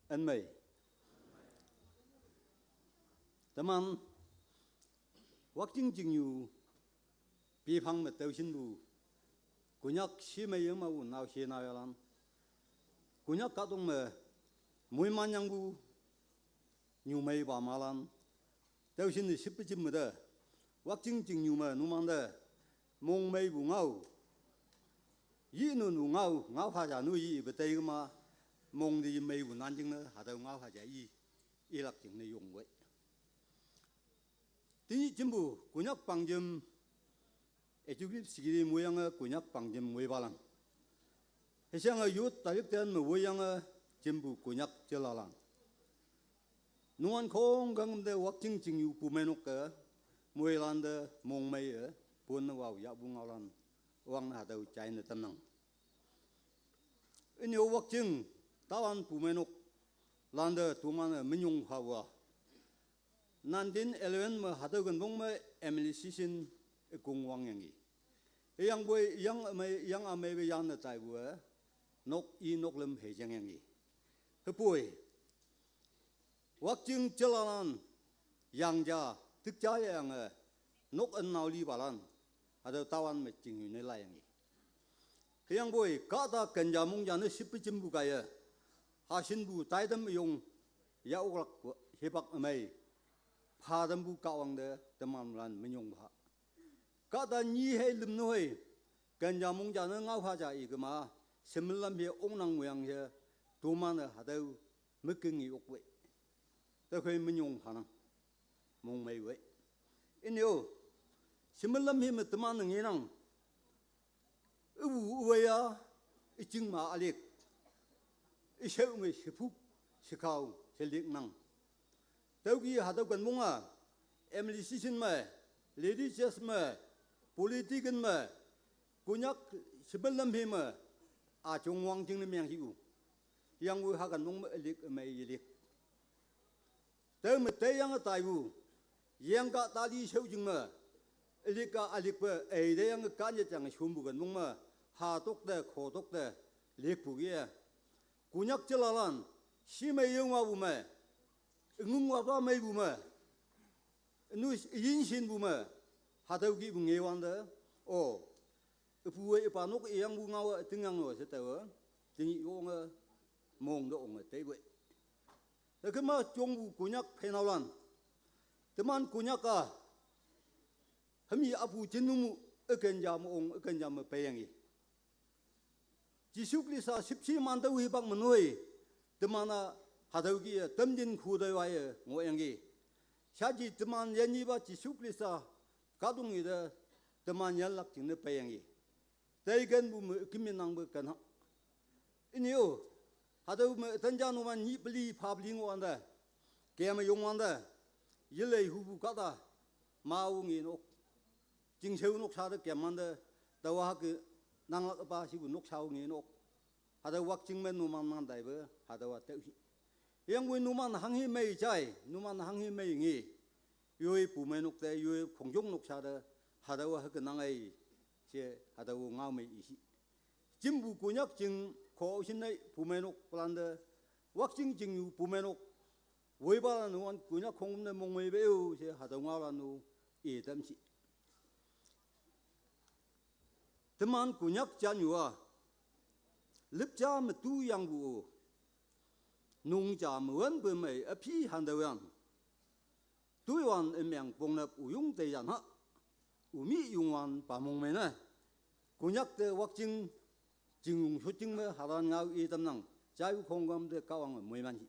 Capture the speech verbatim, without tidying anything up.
Ünmei. Teman Wakching Chingnyu biphang me taoshinpu Konyak shemei yemapu naoshe naoyhalan, Konyak kahtok me moiman yangpu nyumeipa malan, taoshinne shippe jim me te, Wakching Chingnyu me numante mongmeipu ngao, yinunpu ngao, ngaopha ja nu yipe teikema, mong te yemeipu nan jingne hatüo ngaopha ja i, ilak jingne yongwei. Tenyih jimpu Konyak pangjem, Executive Secretary moiyange Konyak pangjem moipalan, hüshange Youth Director me woiyange jimpu Konyak jelalan, numan khongkang te Wakching Chingnyu pumeinok ke moilante mongmei-e ponne wao yahpu ngaolan, wangne hatüo jaine tamnang. Ünyo Wakching, Tawan pumeinok lante toman-e minyong phapu-a, nineteen eleven me hatüo kenpong me M L A session ükong wangyangki. Hüyangpoi yang ümei, yang ümeipe yanne taipu-e, nok i nok lüm hei jengyangki. Hüpoi Wakching jelalan yang ja, tik ja yange, nok ün nao lipalan, hatüo Tawan me Chingnyu ne laiyangki. Hüyangpoi kahta ken ja mong ja ne shippe jimpu kaiye, hashinpu taitam üyong, yahoklak hipak ümei, phatampu Kahwang te temanlan minyong pha. Kahta nyi hei lüm nu hei, ken ja mong ja ne ngaopha ja ikema, shemelam he ongnang ngohyang he, toman-e hatüo mükeng i okwei. Tüokhei minyong phanang, mongmei wei. Ünyo, shemelam he me teman-e ngenang, üpu üwei-a, üching ma ülik, üshao me shephuk, shekao shelik nang. Tüoki hatüo kenpong-a, M L A session me, religious me, political me, Konyak shemelam he me, üjong wang jingne meng hiu. Hüyangpoi ha kenpong me ülik ümei yelik, tao me teiyange taipu, yengka tali shao jing me, ülik-a ülikpe ei teyange kanye jange shompu kenpong me, hatok te khotok te likpu ki-e, Konyak jelalan, shemei yemapu me, üngung wapa meipu me, ünu üyin shinpu me, hatüo kihpu ngewante, o, üpu-e ipa nok iyangpu ngao-e tingyang no she taowe, tenyih yonge, mong te onge teiwei. Hükema jongpu Konyak pheinaolan, teman Konyak-a, hümi apu jinnu mu, üken ja me ong, üken ja me peiyangki. Jesu Khrista shüpshe man tüo hipak me noi, teman-a hatüo kih-e tamjin khu te waiye ngohyangki. Shaji teman yinyepa Jesu Khrista kahtok ite teman yanlak jingne peiyangki. Teikenpu me üküm yenangpe kenhak. Ünyo, hatüo me ütan ja numan nyih peli pha peli ngohwante, keme yongwante, yelei hupu kahta, mao ngenok, chingshao noksha te kemmante, taowa hüke nanglak pa shipu noksha-o ngenok. Hatüo Wakching me numan man taipe hatüowa tüo hi. Hüyangpoi numan hanghe mei jai, numan hanghe mei nge, yoi pumeinok te, yoi khongjong noksha te, hatüowa hüke nang ei, she hatüo ngao mei ishi. Jimpu Konyak ching kho shin nei pumeinok palante, Wakching Chingnyu pumeinok, woipalan numan Konyak khongküm ne mongmei pe-o she hatüo ngaolan-o, i tamshi. Teman Konyak jatnyu-a, lüp ja me tu yangpu-o, nung ja me wünpe mei üphi hantüoyang, toiwan ümeng pongnap üyong teiyan ha, ümih yongwan pa mongmei ne, Konyak te Wakching, Chingyung shotjing me halan ngao i tamnang, jaipu khongküm te Kahwange moiman hi.